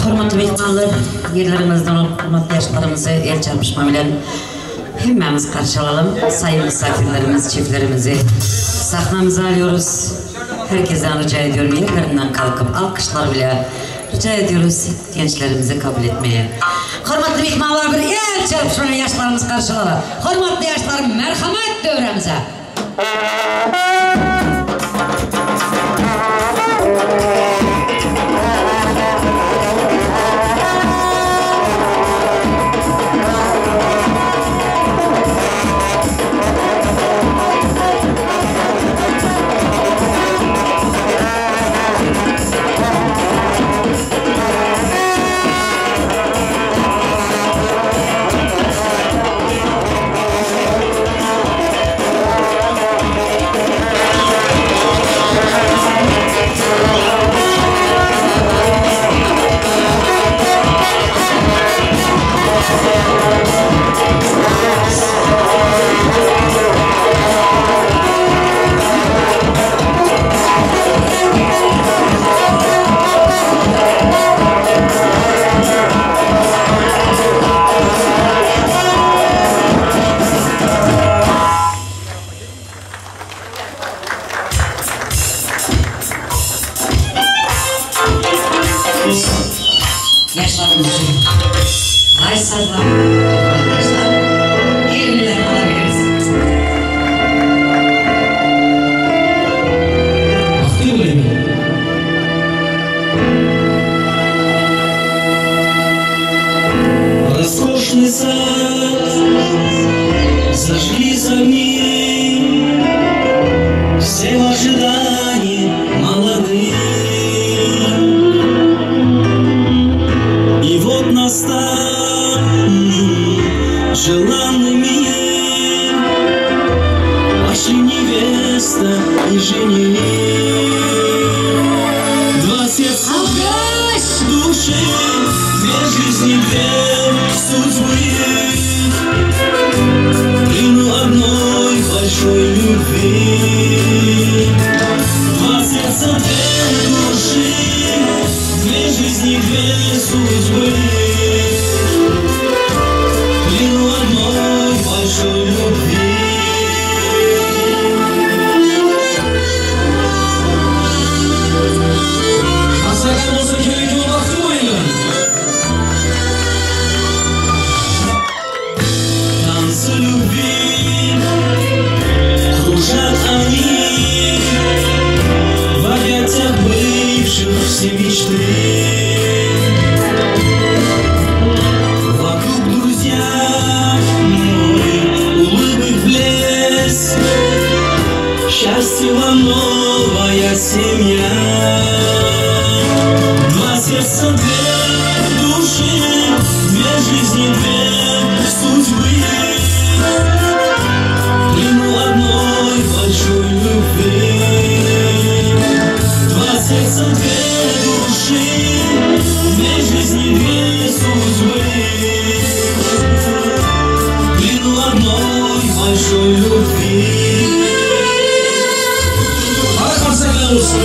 Hormatly myhmanlar, ýerleriňizden bolup hormatly ýaşlarymyzy el çarpyşma bilen hemmämiz garşy alalym. Saýyn misafirlerimiz, çiftlerimizi sahnamyza alýoruz. Herkesten rica ediyorum ýerlerinden kalkyp alkyşlar bile rica ediyoruz gençlerimizi kabul etmeye. Hormatly myhmanlar bir el çarpyşma bilen ýaşlarymyzy garşy alaly. Hormatly ýaşlar merhamet döwrämize. Ýaşlarymyz üçin baý sazlar, arkadaşlar, gelinler alabiliriz. Роскошный сад, зажглись огни, Все в ожидании молодых. И вот настал желанный миг, Пошли невеста и жених. Два сердца, две души, две жизни, две судьбы. Плену одной большой любви. Два сердца, две души, две жизни, две судьбы. Плену одной большой любви. Maslahat bolsa gerek wagty goýlan. Танцы любви кружат они В объятиях бывших все мечты. Вокруг друзья море улыбок блеск, Счастлива новая семья. Два сердца, две души, две жизни, две судьбы. Плену одной большой любви. Два сердца, две души, две жизни, две судьбы. Плену одной большой любви. Hadi maslahat bolsun.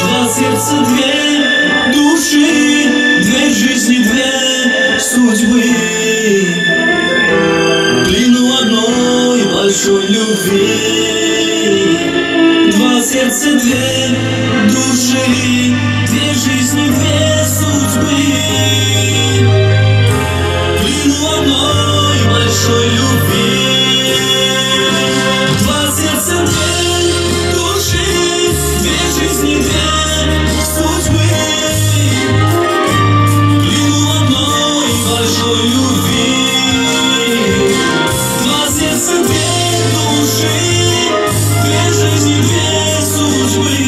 Два сердца, две души, две жизни, две судьбы. Плену одной большой любви. Два сердца, две души, две жизни, две судьбы. Плену одной большой любви. Два сердца, две души, две жизни, две судьбы. Плену одной большой любви. Два сердца, две души, две жизни, две судьбы.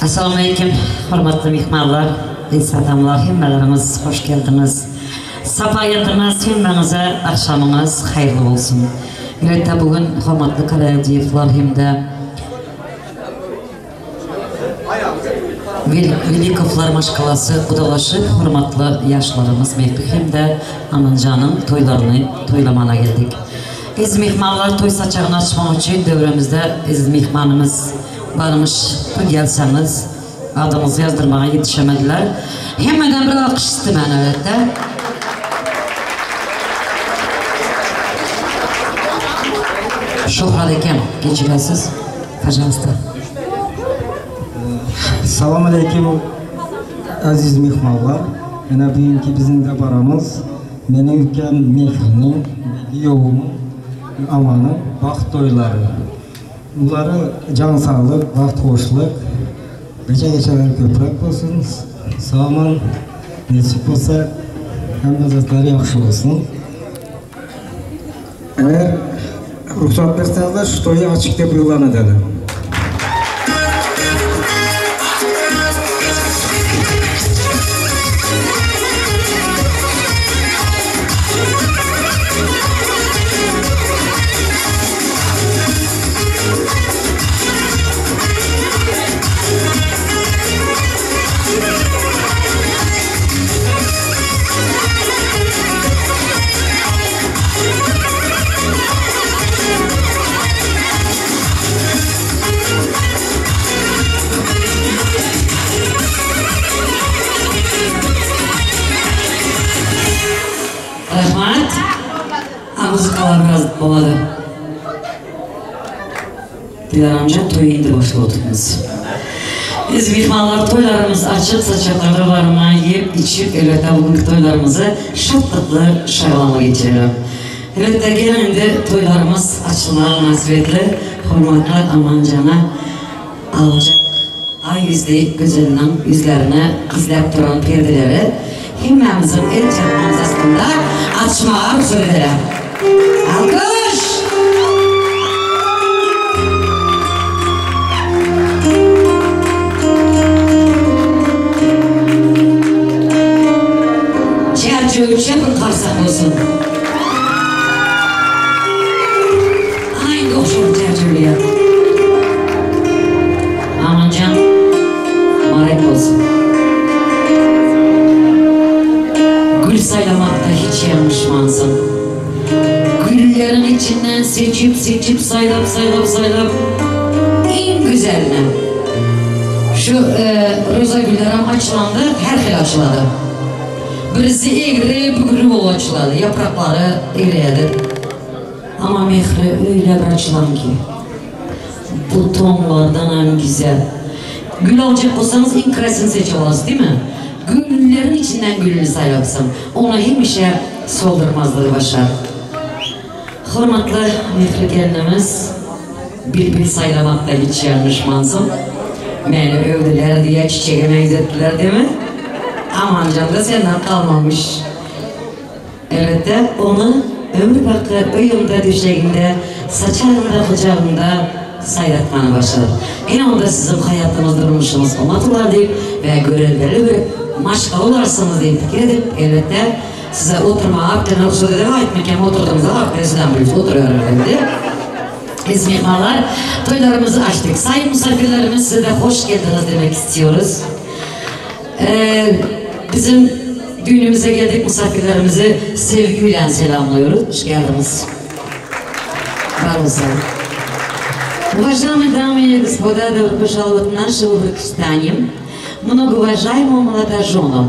Assalamualeýkum, hormatly myhmanlar, eziz adamlar, hemmeleriňiz hoş geldiňiz. Sapa geldiňiz, hemmäňize agşamyňyz haýyrly bolsun. Elbetde bu gün hormatly Karaýewdiýewler hem-de Welikowlar maşgalasy gudalaşyp, hormatly ýaşlarymyz Mehri hem-de Amanjanyň toýlaryny toýlamana geldik. Eziz myhmanlar, toý saçagyny açmak üçin döwremizde eziz myhmanymyz barmyş, bir gelseňiz, adyňyzy ýazdyrmaga ýetişemediler. Hemmeden bir alkyş istemän elbetde. Şöhrat ekem, geçiresiz. Pažalsta. Salam aleýkim aziz myhmanlar. Ine bugünki biziň dabaramyz meniň ülkem Mehriniň we giýewimiň Amanyň bagt toýlary. Bulara jan saglyk, bagt hoşluk, gije-geçeler köpräk bolsun. Sag aman nesip bolsa hemme zatlar ýagşy bolsun. Eger rugsat berseňizler şu toýy açyk dep yglan edeli. Rahmat. A muzıkalar biraz bolady. Dilara amca toýy indi başlap otyrmyz. Biz myhmanlar toýlarymyz açyk saçaklarda barma iýip içip elbetde bu günki toýlarymyzy şatlykly şagalaňly geçirelim. Elbetde geliň indi toýlarymyz açylmagy mynasybetli hormatly Amanjana aljak aý ýüzli gözeliniň ýüzlerine gizläp duran perdeleri hemmämiziň el çarpmamyz astynda açmaga rugsat edere. Alkyş! Çärjewçe bir karsak bolsun. Ana indi ogşalyp çärjewleýär. Amanjan marek bolsun. Gül saýlamakda hiç ýalňyşmansyň. Gülleriň içinden seçip seçip saýlap saýlap saýlap iň güzelini. Şu roza güllerem açylanda her hili açylady. Birisi egri bügri bolup açylady, ýapraklary egriýedi. Amma Mehri öýle bir açylan ki, butonlardanam güzel. Gül aljak bolsaňyz iň krasyny seçip alarsyz diými? Gülleriň içinden gülüni saýlapsyň. Ony hemişe soldurmazlygy başar. Hormatly Mehri gelnimiz, bilbil saýlamakda hiç ýalňyşmansyň. Meni öwdüler diýe çiçege meňzetdiler diýme? Amanjan-da senden galmamyş. Elbetde, ony ömür baky öýüňde, düşegiňde, saçagyňda, gujagyňda saýratmana başlar. Ine onda siziň haýatyňyz, durmuşyňyz oňat bolar diýip we göreldeli bir maşgala bolarsyňyz diýip pikir edip, elbetde, size oturmaga aklyna rugsat edem aýtmykem, oturdyňyzda aklyna sizem bilip oturybererdim diýip. Biz myhmanlar toýlarymyzy açdyk. Saýyn musafirlerimiz size-de hoş geldiňiz demek istiyoruz. Bizim düğünümüze geldik misafirlerimizi sevgiyle selamlıyoruz. Hoş geldiniz. Var olsun. Уважаемые дамы и господа, добро пожаловать в наше бракосочетание многоуважаемого молодоженов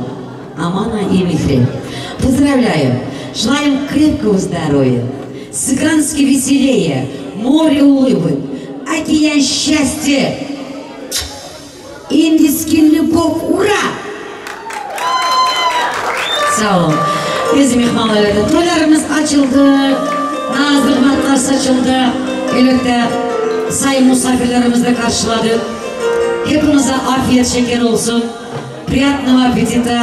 Амана и Михри. Поздравляю! Желаем крепкого здоровья, цыгански веселее, море улыбок, океан счастья, Индийский любовь, ура! Sag boluň. Biz myhmanlar toýlarymyz açyldy, naz-nygmatlar saçyldy. Elbetde, saýyn musafirlerimizi-de garşyladyk. Hepinize afiýet şeker bolsun, priýatnogo appetita,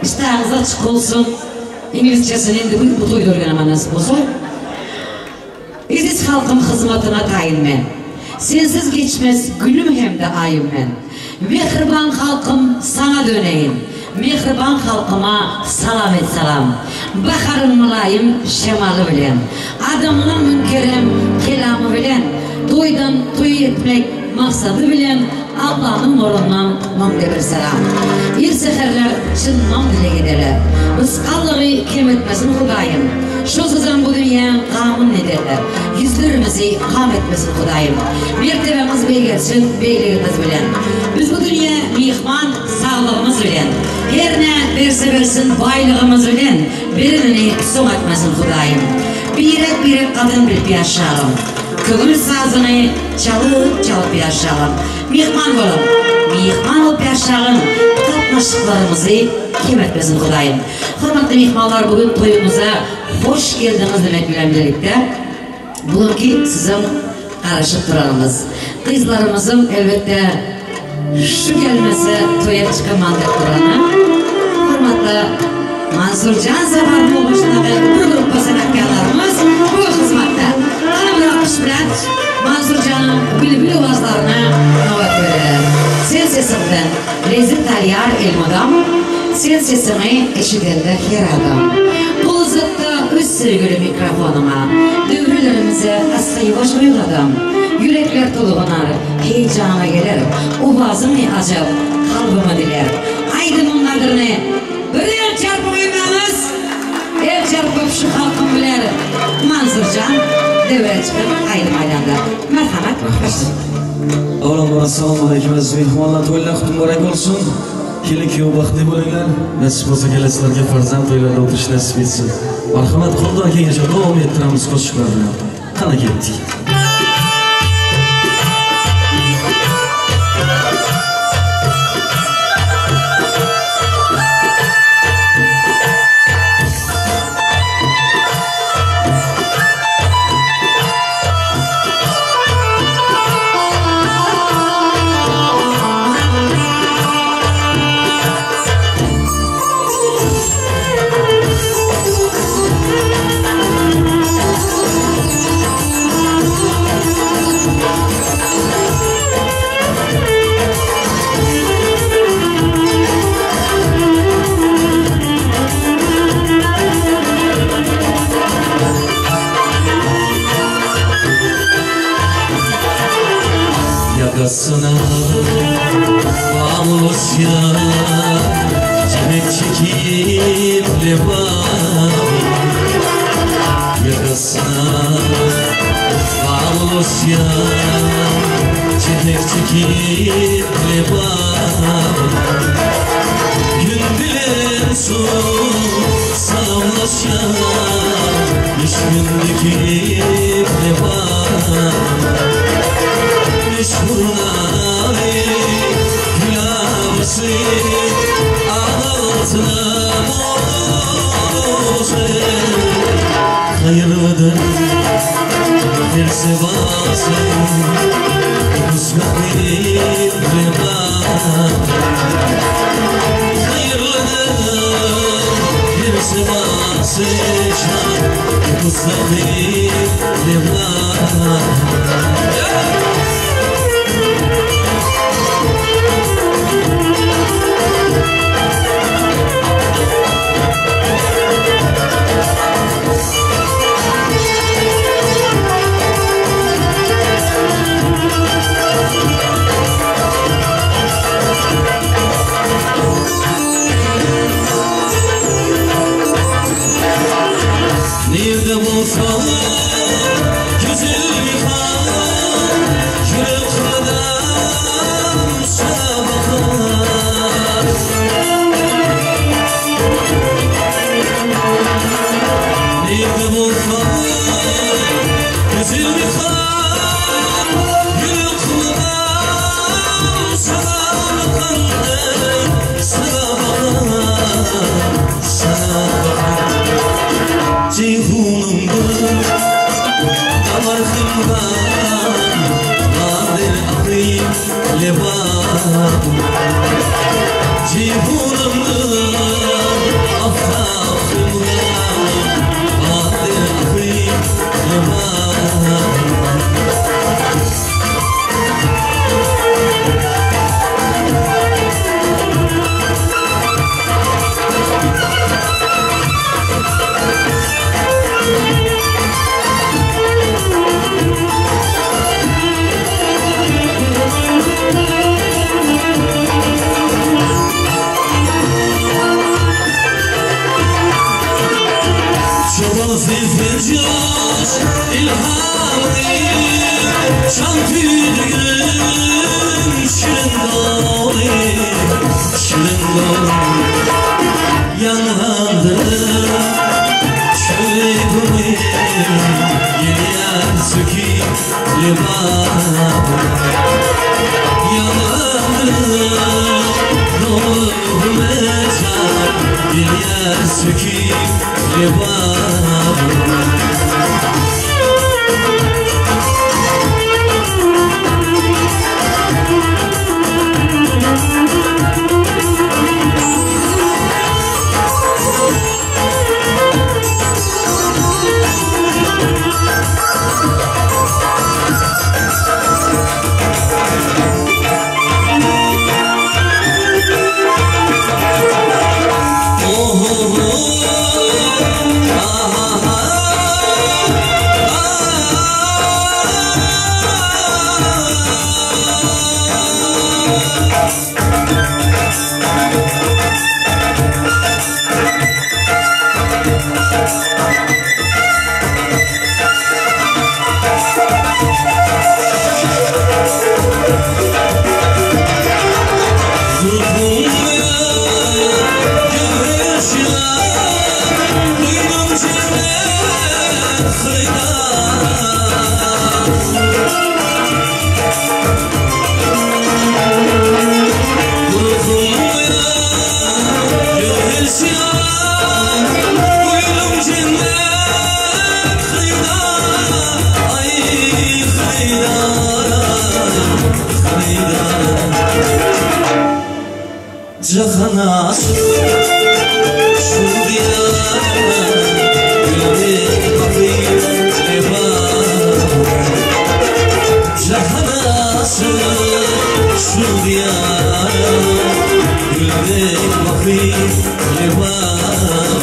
işdäňiz açyk bolsun. Iňlisçesini indi bu toýda öwrenemen nesip bolsa. Eziz halkym hyzmatyňa taýyn men. Sensiz geçmez günüm hem-de aýym men. Mähriban halkym saňa döneýin, Mähriban halkyma salam et salam. Baharyň mylaýym şemaly bilen, Adamlaň müňkerem kelamy bilen, Toýdan toý etmek maksady bilen Allanyň nurundan müňde bir salam. Ir säherler çyndan dileg ederler, Rysgallary kem etmesin Hudaýym. Şonsuzam bu dünýäň gamyn ederler, Ýüzlerimizi gam etmesin Hudaýym. Mertebeňiz beýgelsin begligiňiz bilen. Biz bu dünýä myhman saglygymyz bilen. Hernä berse bersin baýlygymyz bilen, Berenini soň etmesin Hudaýym. Birek-birek gadyryn bilip ýaşalyň. Köňül sazyny çalyp-çalyp ýaşalyň. Myhman bolup, myhman bolup ýaşalyň. Gatnaşyklarymyzy kem etmesin Hudaýym. Hormatly myhmanlar bu gün toýumyza hoş geldiňiz diýmek bilen birlikde, Bu günki siziň garaşyp duranyňyz. Gyzlarymyzyň elbetde şu gelmese toýa çykaman dep durany. Hormatly Mansurjan Saparowyň başyndaky bir gruppa sanatkarlarymyz bu hyzmatda. Gana bir alkyş bilen Mansurjanyň bilbil owazlaryna nobat berýär. Sen sesiňden lezzet alýar elmydam, Sen sesiňi eşidende her adam. Bu uzatda öz söýgüli mikrofonyňa, Döwrelerimize assa-ýuwaş bir gadam. Ýürekler tolgunar, heýjana geler, Owazyň ne ajap, kalbymy diler. Aýdymyň gadryny bir el çarpyp goýmaňyz! El çarpyp şu halkym biler. Mansurjan döwre çykyp aýdym aýdanda. Marhamat, başla. Avvalo assalomu alaykum aziz mehmonlar, to'ylar qutlu muborak bo'lsin. Kelin kuyov baxtli bo'linglar. Nasib bo'lsa kelasizlarga farzand to'ylarida o'tirish nasib etsin. Marhamat, qo'ldan kelgancha davom ettiramiz qo'shiqlar bilan. Qani ketdik. Yakasına bağlısya Çemek çekip levan Yakasına bağlısya Çemek çekip levan Gün bilen su salamlaşa Beş gündeki levan Meşhurları gülabısı Altına bozu Hayırlıdır bir sevası Kısmetli veba Hayırlıdır bir sevası Kısmetli veba. Nerede bulsam güzel bir han, yürek adam sana bakar. Nerede bulsam güzel bir han, yürek adam sana bakar, sana bakar, sana bakar. Ceyhunumdur damarımdan, nadir akıyım levan. Ceyhunumdur aftafımdan, nadir akıyım levan. Sensiz yoş ilhamı Çan tüydüğüm şirin dolu Şirin dolu Yanlandırır Çöygümü Geliyen sökü limanı Yanlandırır Ruhumu can Geliyen sökü limanı. Cahana şu diyara Gülmek bakayım levan Cahana şu diyara Gülmek bakayım levan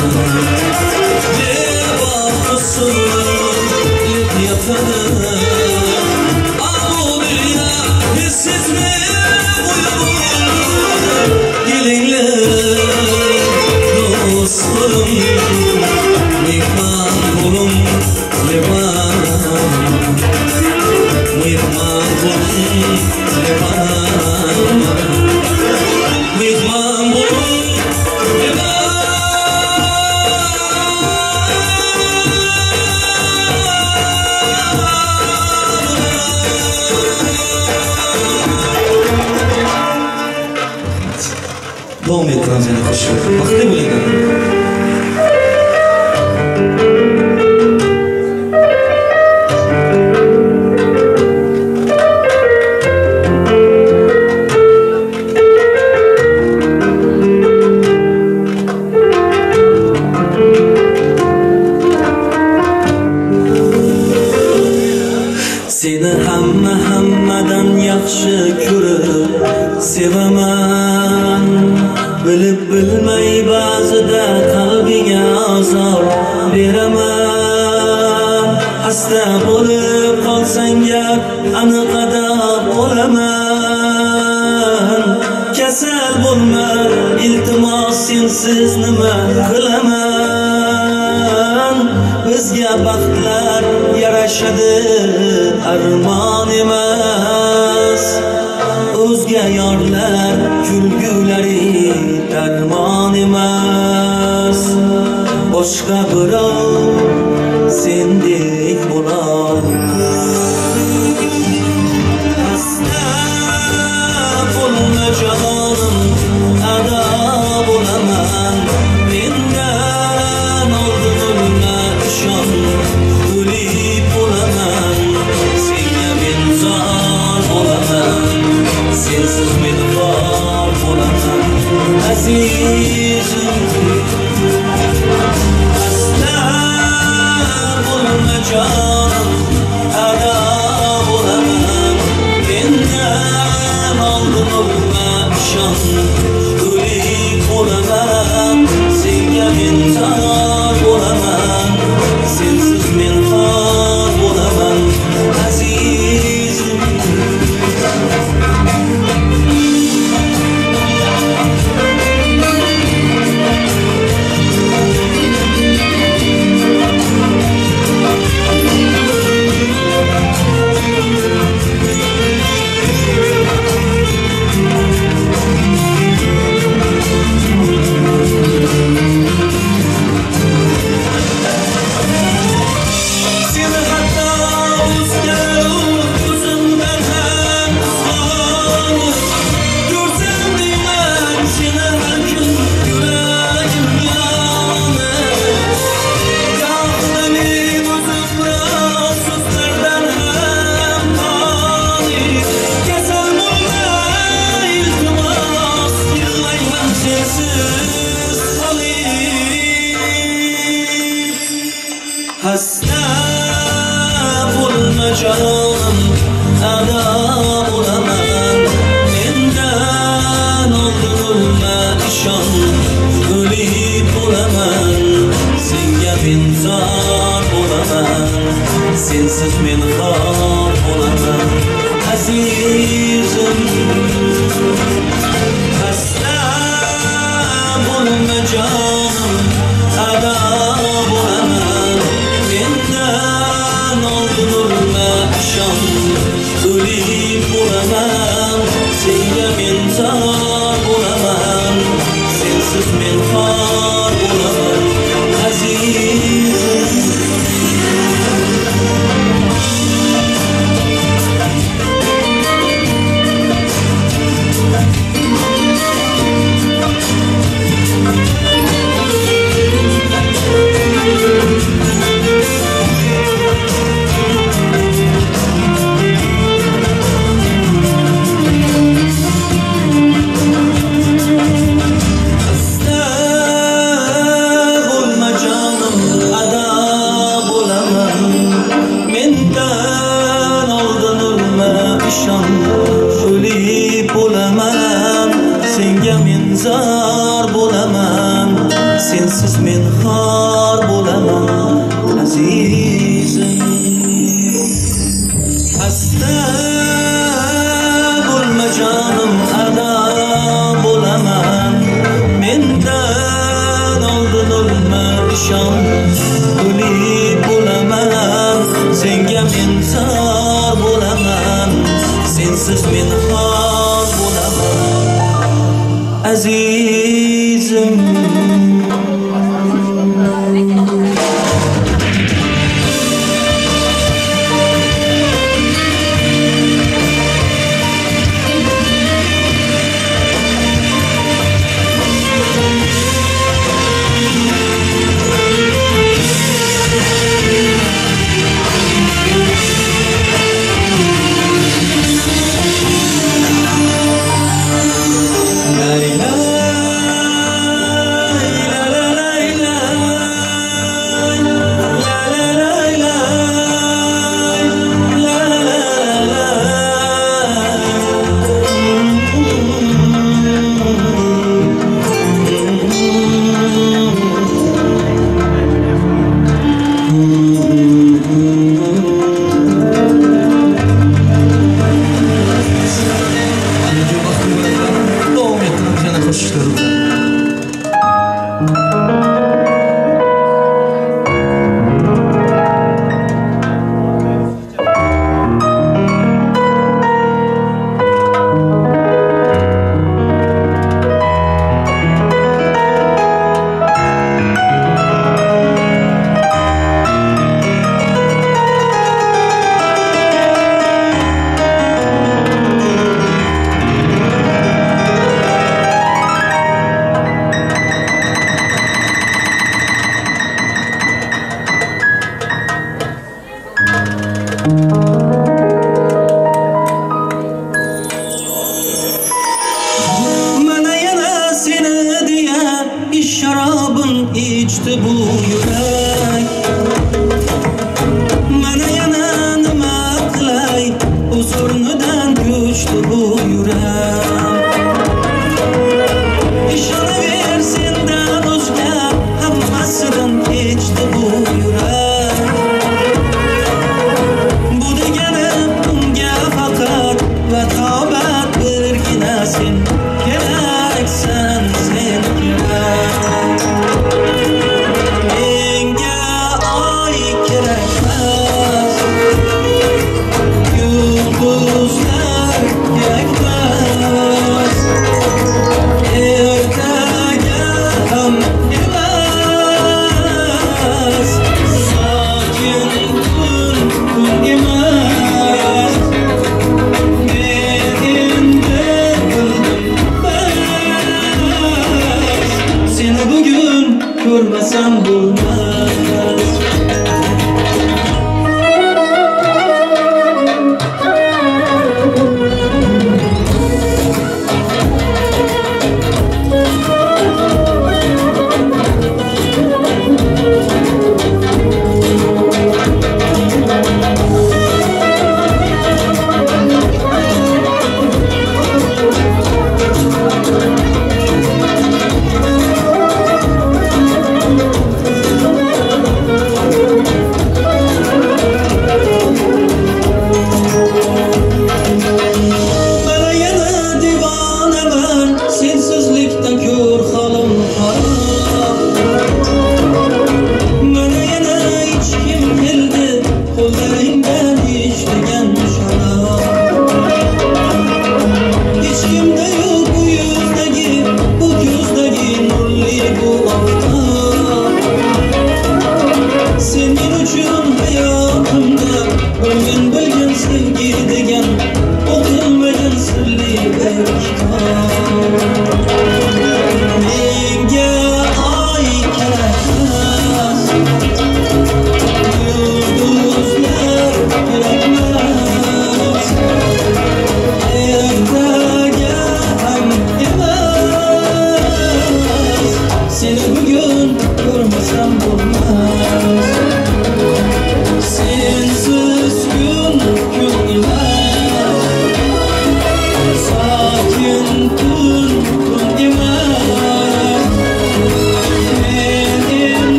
Levan olsun lep yatanı Abu dünya hissetme uyumur. Gelinler dostlarım Mihman olun levan Mihman olun levan Mihman olun levan. Davom ettiramiz yana qo'shiq. Baxtli bo'linglar. Seni hamma hammadan yaxshi ko'rib sevaman. Bilib bilmay ba'zida qalbingga ozor beraman. Xasta bo'lib qolsang gap aniq adob bo'laman. Kasal bo'lma iltimos sensiz nima qilaman. Bizga baxtlar yarashadi armon emas. O'zga yorlar kulgulari darmon emas. Boshqa birov sendek bo'lolmas. Xasta bo'lma jonim ado bo'laman. Mendan oldin o'lma ishon o'lib bo'laman. Senga men zor bo'laman. Sensiz men xor bo'laman. Azizim xasta bo'lma jonim. Xasta bo'lma jonim, ado bo'laman. Mendan oldin o'lma, ishon, o'lib bo'laman. Senga men zor bo'laman, sensiz men xor bo'laman, azizim. Xasta bo'lma jonim, ado bo'laman. Mendan oldin o'lma, ishon, o'lib bo'laman. Senga men zor bo'laman, sensiz men xor bo'laman, azizim. Xasta bo'lma jonim, ado bo'laman. Mendan oldin o'lma, ishon, o'lib bo'laman. Senga men zor bo'laman, sensiz men xor bo'laman, azizim. Xasta bo'lma jonim, ado bo'laman. Mendan oldin o'lma, ishon, o'lib bo'laman. Senga men zor bo'laman, sensiz men xor bo'laman, azizim.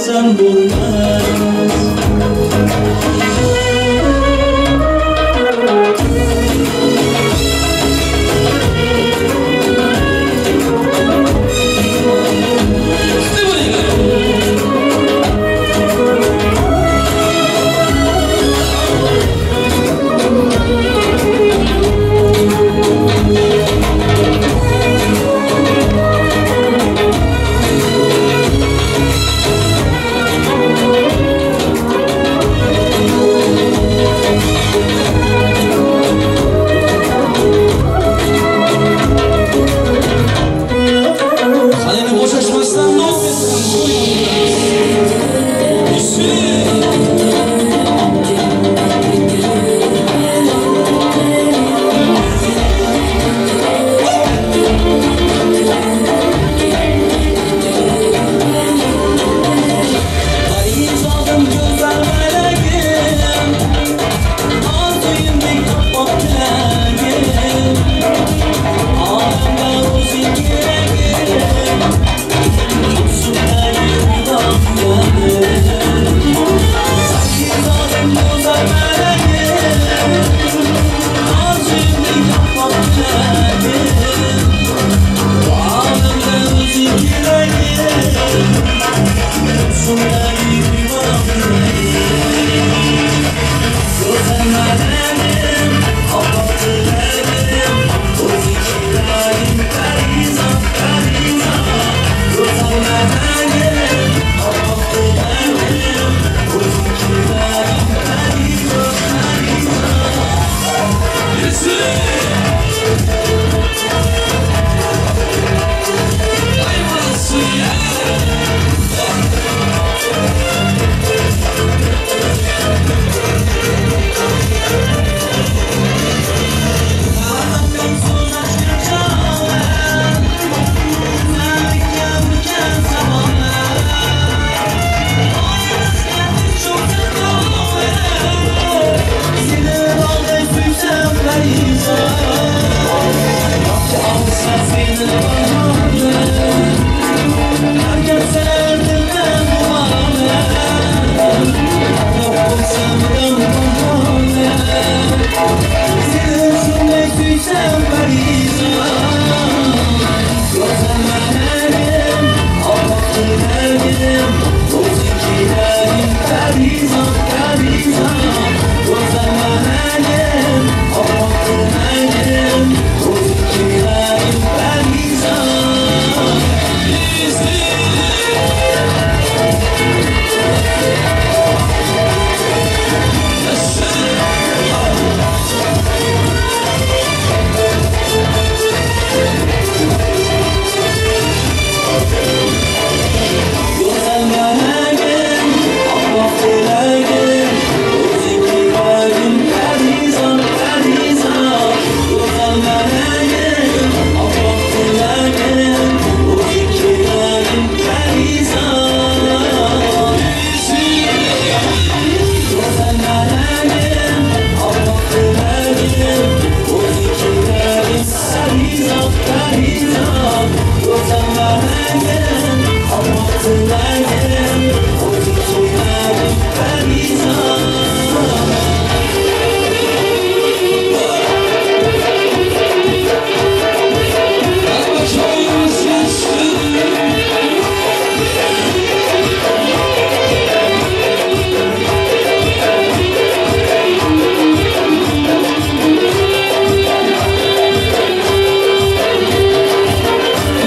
desem bolmaz. Qani endi bo'shashmasdan davom ettiramiz. Parizadım güzel meleğim, Arzuyumdek oppoq tilagim, Olamga o'zing keragim, Ko'zimdagi uyg'onganim. Parizadım güzel meleğim, Arzuyumdek oppoq tilagim, Olamga o'zing keragim, Ko'zimdagi uyg'onganim. Go'zal madanim, oppoq tilagim, O'zing keragim, Parizod, Parizod. Go'zal madanim, oppoq tilagim, O'zing keragim, Parizod, Parizod. Go'zal malagim, oppoq tilagim, O'zing keragim, Parizod, Parizod. Go'zal malagim, oppoq tilagim, O'zing keragim, Parizod. Go'zal malagim, oppoq tilagim, O'zing keragim, Parizod, Parizod. Go'zal malagim, oppoq tilagim, O'zing keragim, Parizod.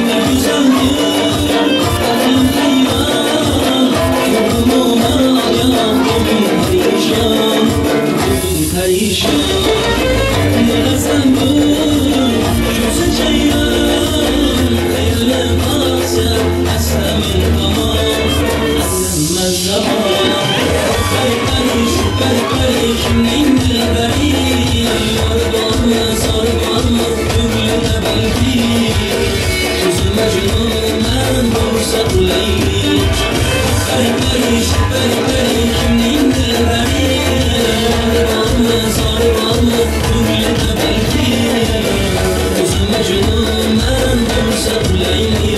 Ne güzeldir aklım hayran, Oldum ona ayan, oldum perişan, oldum perişan. Ne gazeldir ko'zi jayron, Qayrılib aksa aslamin tamam, aslanmaz zamon. Pari parish, pari pari, kimning dilbari? Yor bormi, zor bormi, ko'nglida balki. O'zi Majnunman bo'lsa Layli. Pari parish, pari pari, kimning dilbari? Yor bormi, zor bormi, ko'nglida balki. O'zi Majnunman bo'lsa Layli.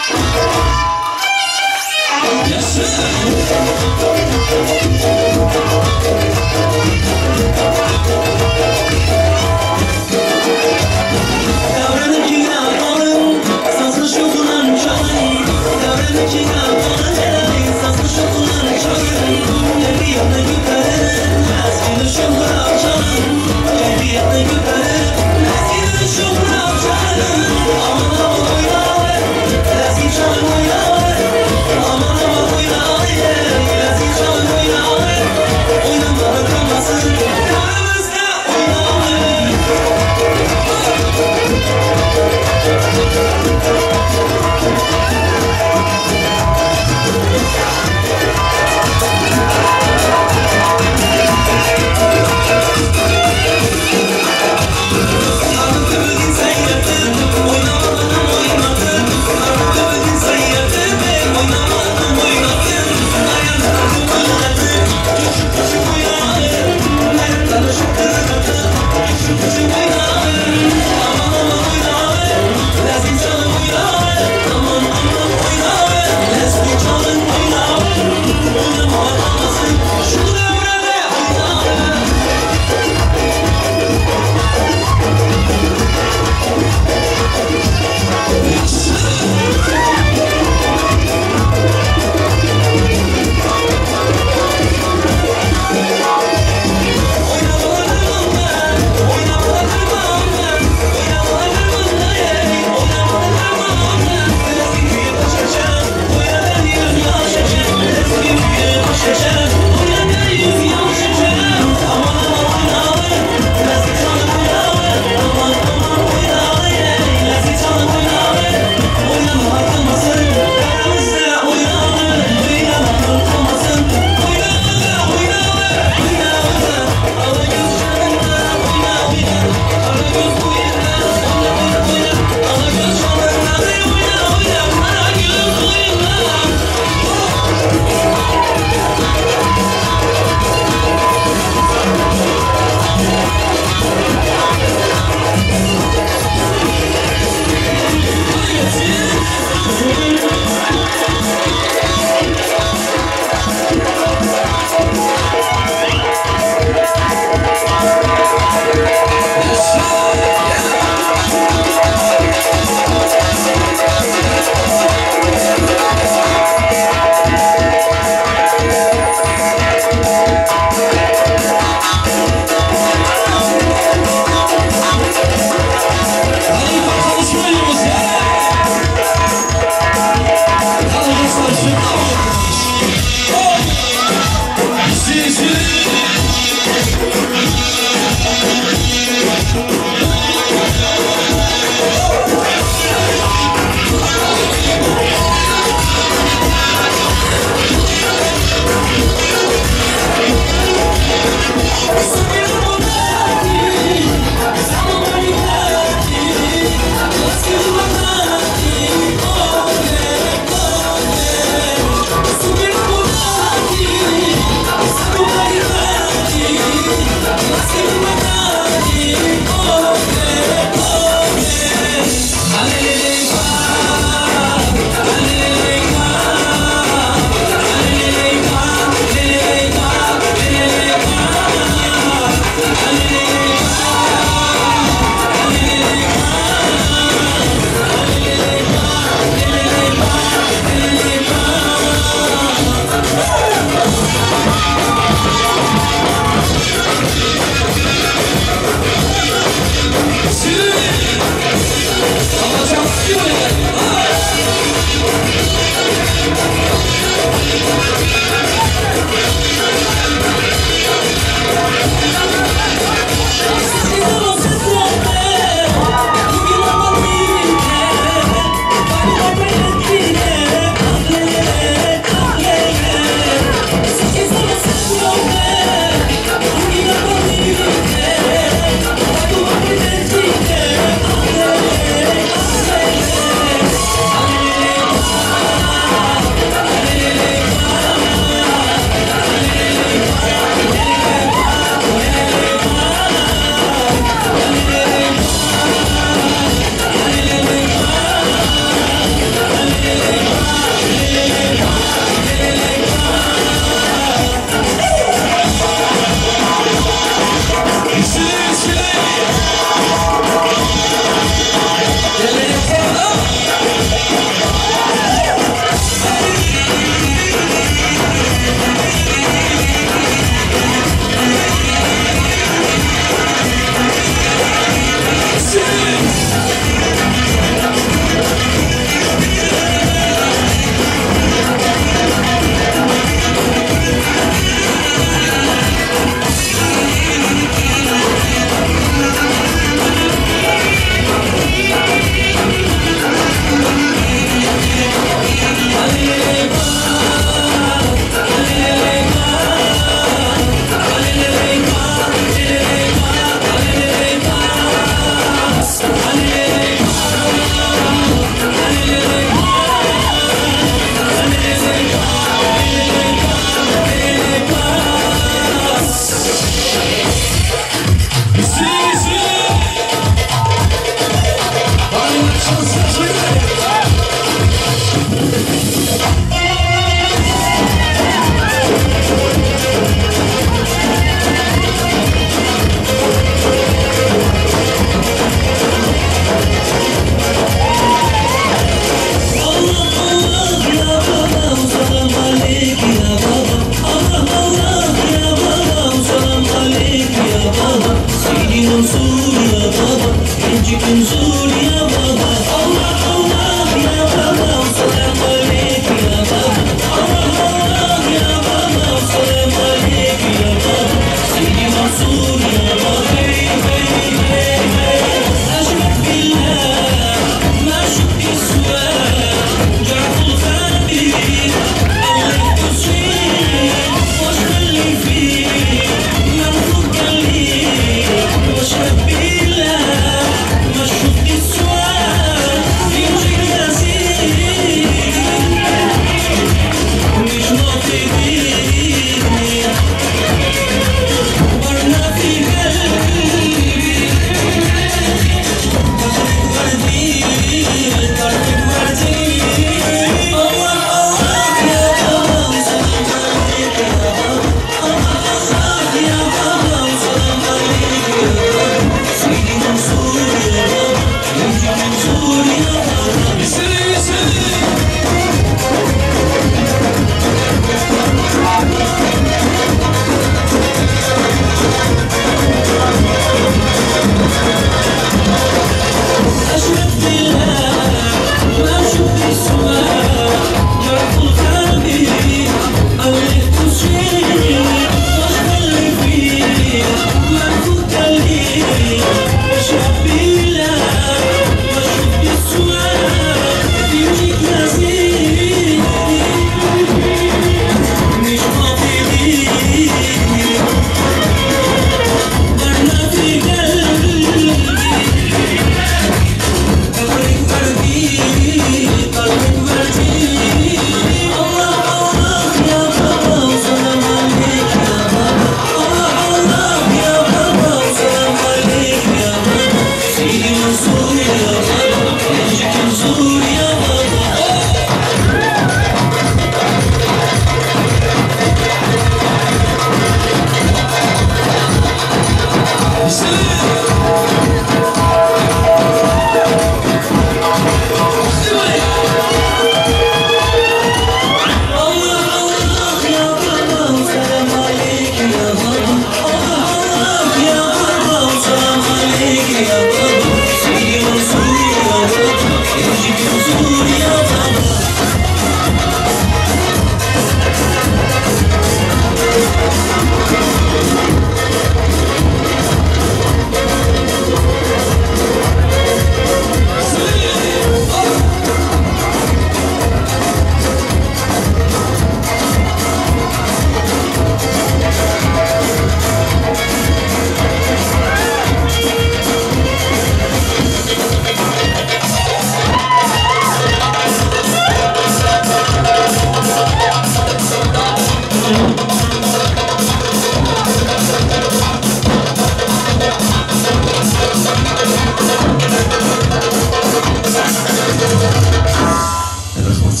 Rahmat.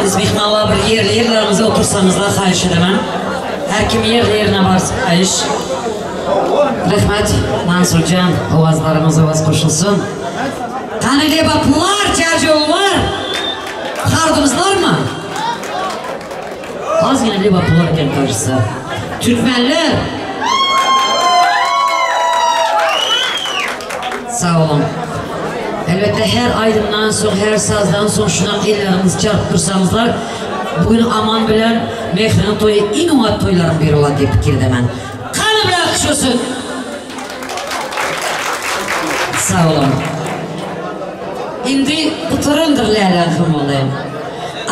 Biz mehmonlar bir yerli yerlarimizga o'tirsamizlar xahish edaman. Har kim yerli yerine borsa xahish. Rahmat Mansurjon, ovozlarimiz ovoz qo'shilsin. Qani lebaplar, chajovlar. Hardimizlarmi? Ozgina lebaplar ekan кажется. Turkmanlar. Sağ olun. Elbette her aydımdan soň, her sazdan soň şunak ellerimizi çarpıp dursaňyzlar, bugün Aman bilen Mehriniň toýy iň oňat toýlaryň biri bolar diýip pikirdemen. Gany bir alkyş bolsun! Sag boluň. Indi gutarandyr läläň somaly.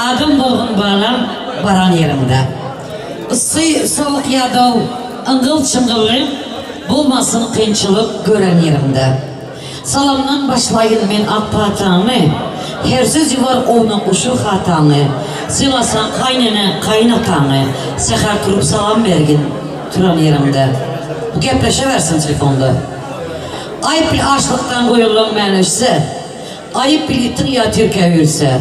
Adam bolgun balam baran ýeriňde. Yssy, sowuk ýadaw, yňgyl-çyňgylly bolmasyn kynçylyk gören ýeriňde. Salamdan başlaýyn men ak pataňy, Her söz ýuwar ownuk uşak hataňy, Sylasaň kaýnene, kaýyn ataňy, Säher turup salam bergin turan ýeriňde. Bu gepleşewersin telefonda. Aýyp bil açlykdan goýunlaň mäleşse, Aýyp bil itiň ýa tirkä üýrse,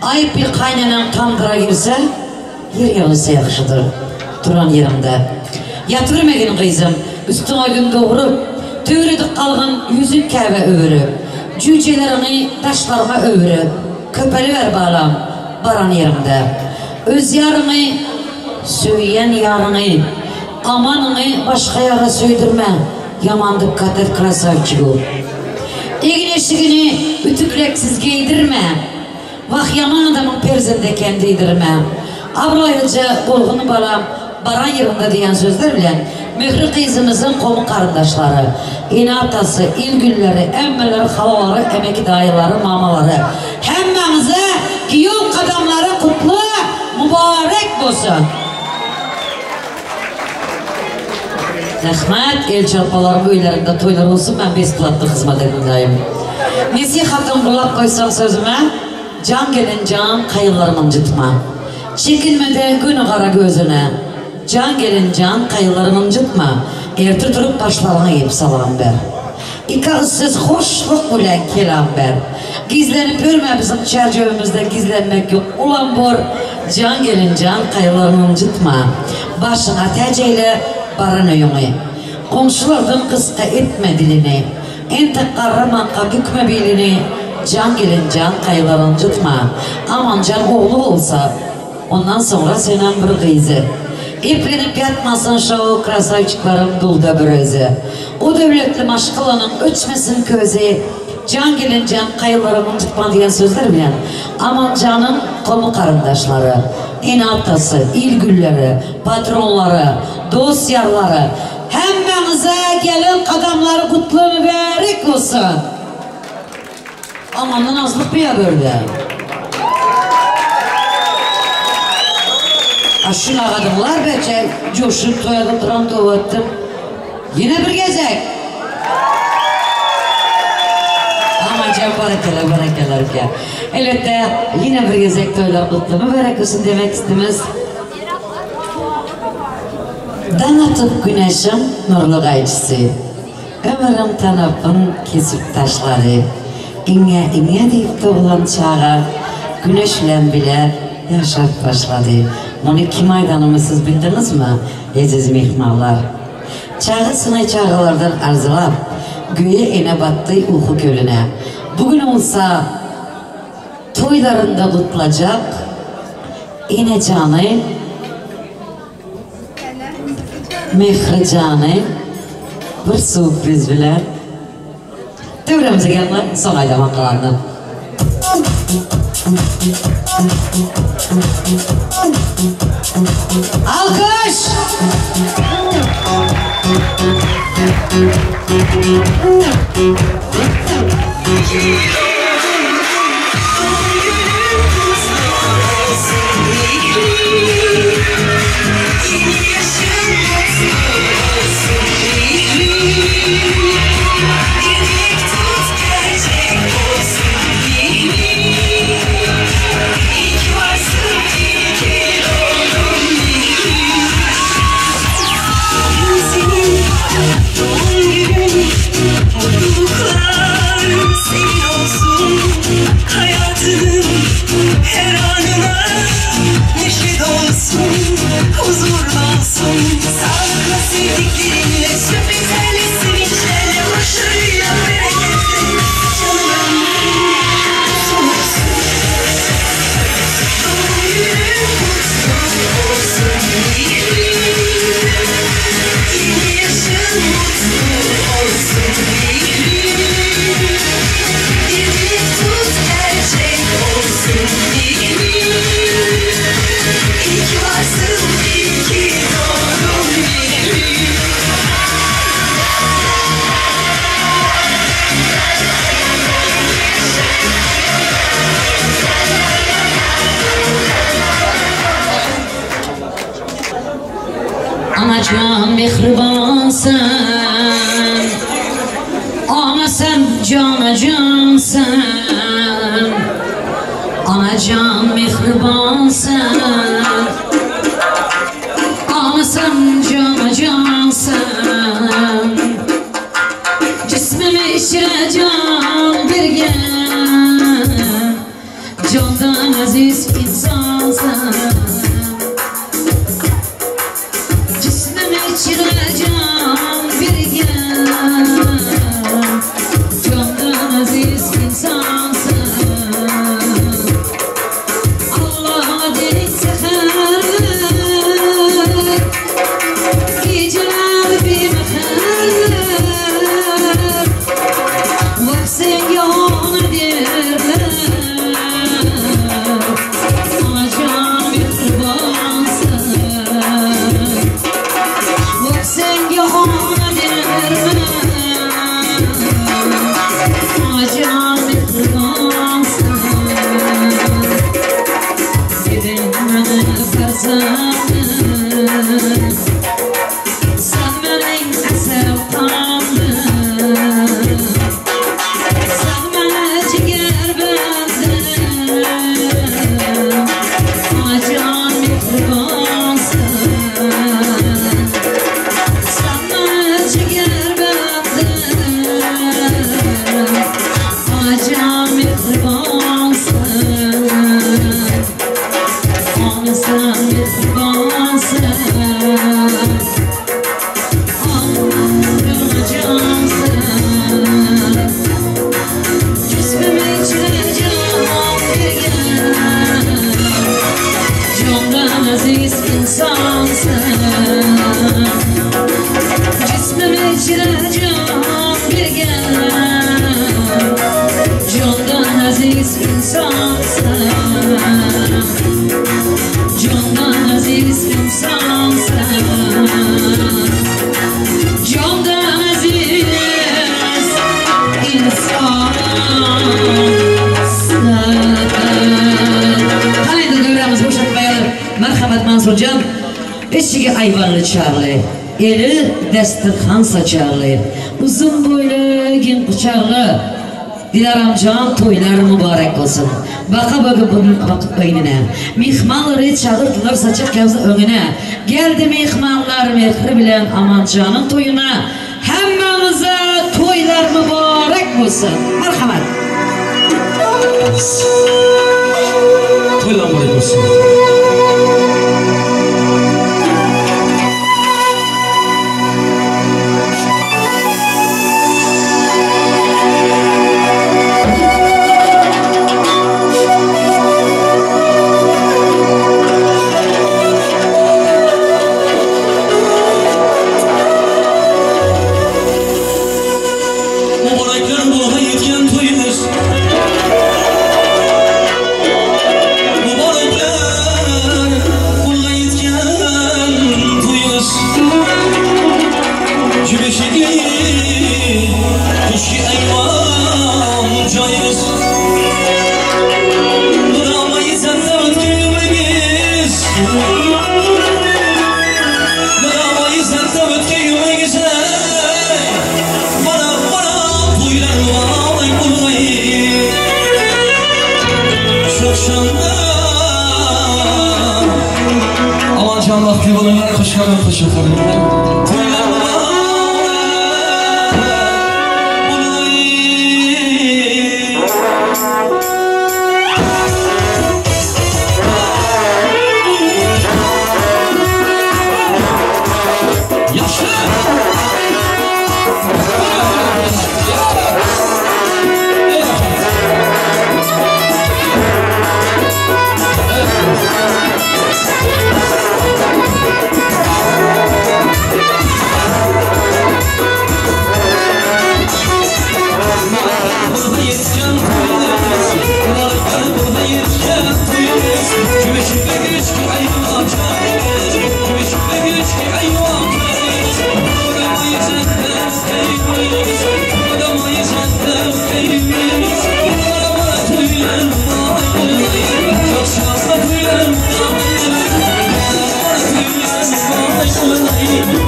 Aýyp bil kaýneneň tamdyra girse, Ýer ýaglysa ýagşydyr duran ýeriňde. Ýatyrmegin gyzym, üstüňe gün dogrup, Töwredik galgyn ýüzün Käbä öwürip, Jüýjeleriňi daşlaryňa öwürip, Köpeliber balam, baran ýeriňde. Öz ýaryňy, söýýän ýaryňy, Amanyňy başga ýara söýdürme, Ýaman dykgat et krasawçigu. Egin-eşigini ütükleksiz geýdirme, Wah, ýaman adamyň perzendi eken diýdirme. Abraýlyja bolgun balam, baran ýeriňde diýen sözler bilen Möhri gyzymyzyň gowy garyndaşlary, ene-atasy, il-günleri, emmeleri, halalary, emeki-daýylary, mamalary, hemmäňize giýew gadamlary gutly, mübarek bolsun! Rahmat, el çarpalaryň öýlerinde toýlar bolsun, men besplatny hyzmat edindaýym. Nesihatym gulak goýsaň sözüme, Jan gelin jan kaýyllarym ynjytma. Çekinmede göni gara gözüne, Jan gelin jan kaýyllarym ynjytma, Ertir turup başlaryňa egip salam ber. Iki agyz söz hoşluk bilen kelam ber. Gizlenip ýörme biziň çärjewimizde gizlenmek ýok ulam bor jan gelin jan gaýgylaryňy ynjytma. Başyňa täç eýle baran öýüňi. Goňşulardan gysga etme dilini. Entek garramanka bükme bilini jan gelin jan gaýgylaryňy ynjytma. Amanjan ogly bolsa. Ondan soňra senem bir gyzy. Eplenip ýatmasyn şo krasawçiklaryň dulda bir özi. O döwletli maşgalanyň öçmesin közi, Jan gelin jan gaýylaryň ynjytma diýen sözler bilen Amanjanyň gomy garyndaşlary, ene-atasy, il gülleri, patronlary, dost-ýarlary hemmäňize gelen gadamlary gutly mübärek bolsun! Amandan azlyk bir ýa börde. A şunagadyňlar beçe joşup toýa duran dowatdym. Ýene bir gezek. Amanjan barakalla barakalla aka. Elbetde ýene bir gezek toýlar gutly mübärek bolsun demek istimiz. Daň atyp güneşiň nurly gaýçysy. Ömrüň tanapyn kesip taşlady. Iňňä-iňňä diýip doglan çaga Güneş bilen bile ýaşap başlady. Muny kim aýdanymy siz bildiňizmi, eziz myhmanlar? Çagasyny çagalardan arzylap, göýä ene batdy uky kölüne. Bu gün bolsa toýlarynda gutlajak enejany Mährijany bir sýurpriz bilen töwrämize gelme, soň aýdaman galanyny. Alkyş! Anajan mähriban sen, Ana sen jana-jan sen, Anajan mähriban sen, Ana sen jana-jan sen, Jismim içre jan bergen, Jandan aziz insan sen. Jismim içre jan bergen, Jandan aziz insan sen. Allah dek seher, Geceler bimahar, Vah senga ona derler, Anajan mehriban sen. Vah senga ona derler, Anajan mehriban sen. Dedin meni farzandim, Sen mening asal qondim, Sen meni jigar bandim, Onajon mehribonsan. Sen meni jigar bandim, Onajon mehribonsan. Ona sen mehribonsan, Onajonsan. Jismim ichra jon bergan, Jondan aziz insonsan. Jismim ichra jon bergan, Jondan aziz insonsan. Jondan aziz insonsan. Jondan aziz insonsan. Qani endi davramiz bo'shatmaylik. Marhamat Mansurjon. Eshiga ayvonli chog'li, eli dasturxon sochog'li, uzun bo'yli, keng quchoqli Dilaramjon to'ylar muborak bo'lsin. Baqa baqa baqib o'yinina. Mehmonları chaqirdilar saçaq kavza o'ngina. Geldi mehmonlar mehri bilan Amonjonning to'yina. Hammamize to'ylar muborak bo'lsin. Marhamat. To'ylar muborak bo'lsin. Hoşgalyň bagtly boluňlar, hoşgalyň hoşgalyň. Toýlar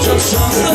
Çok şanslı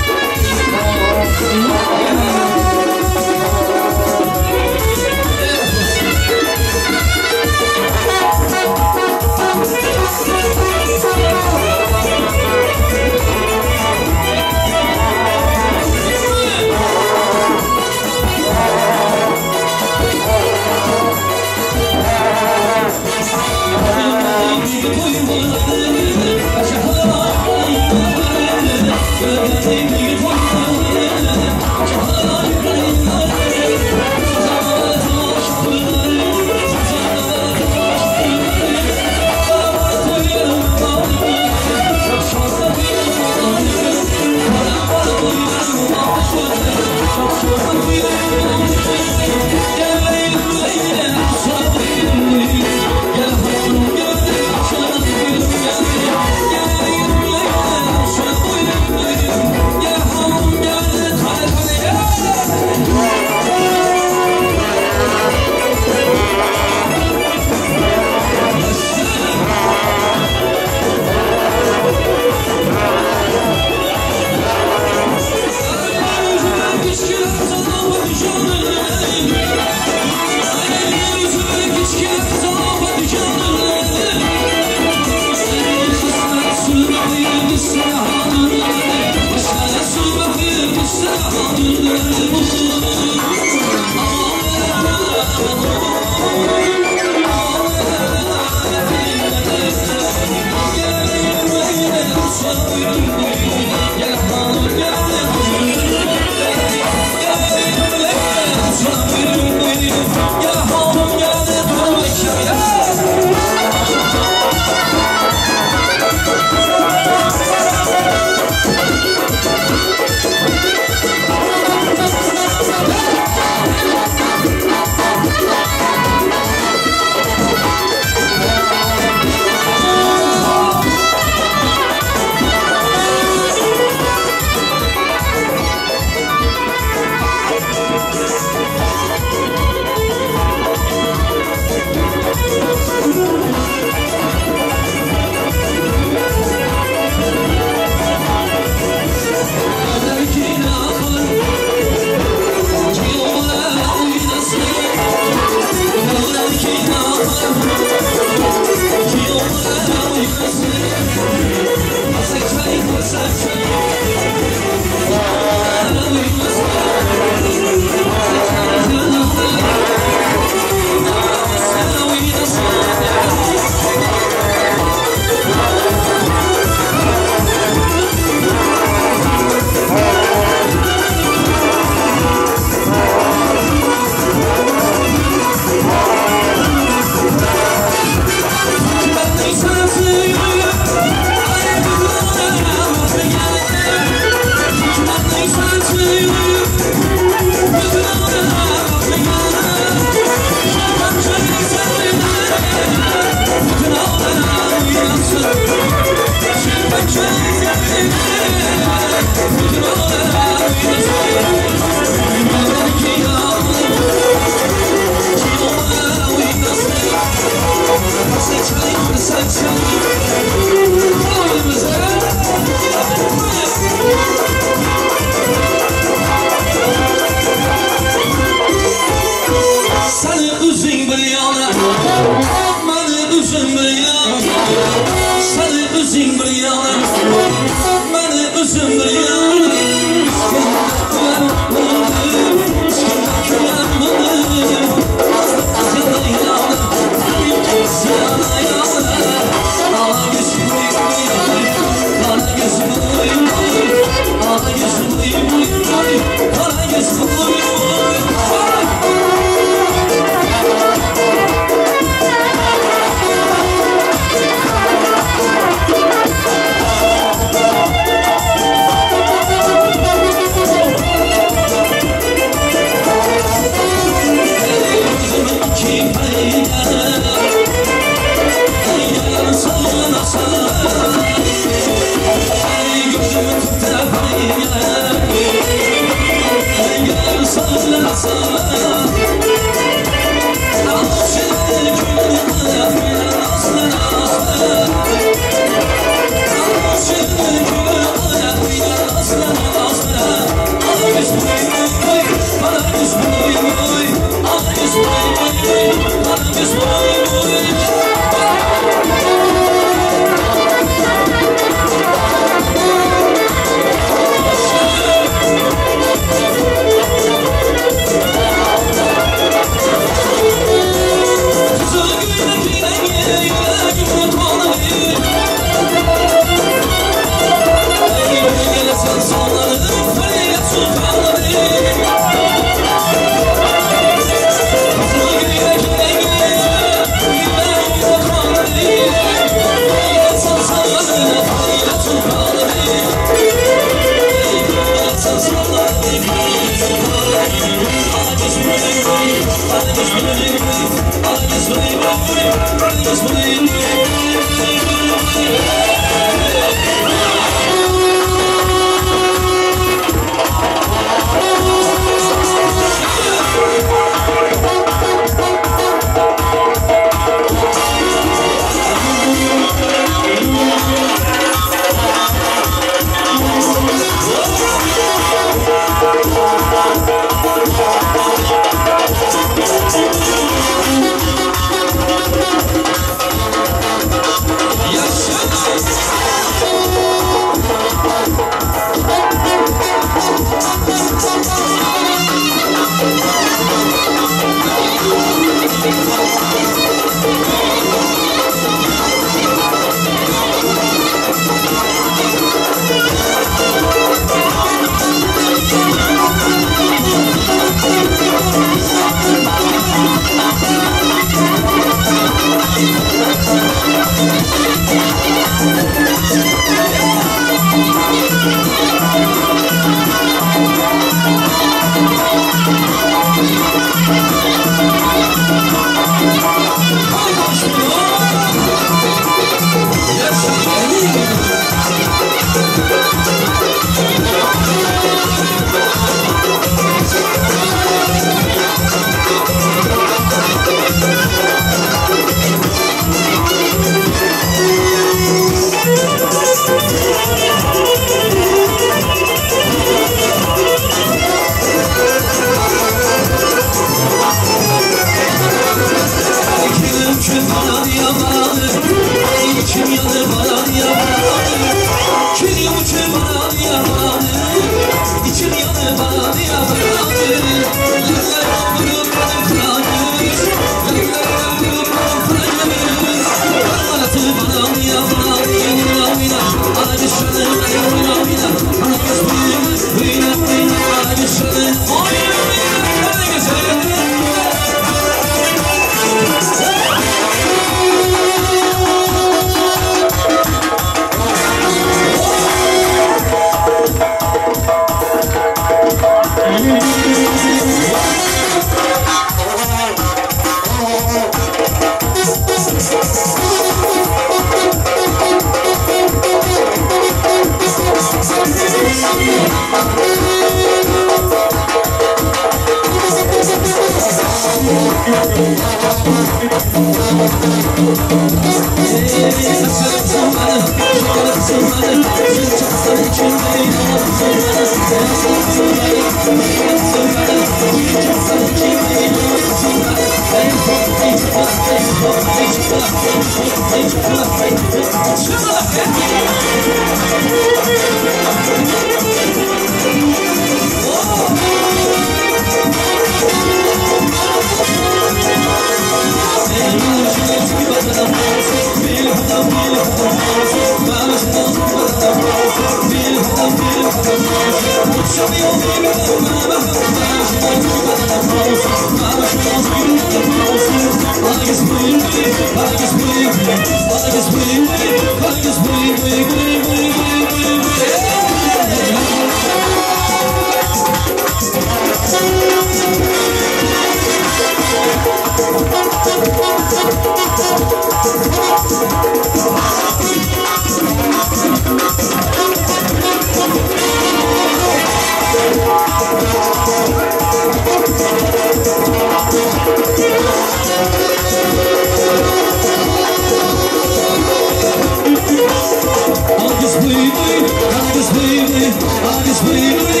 August, baby, August, baby,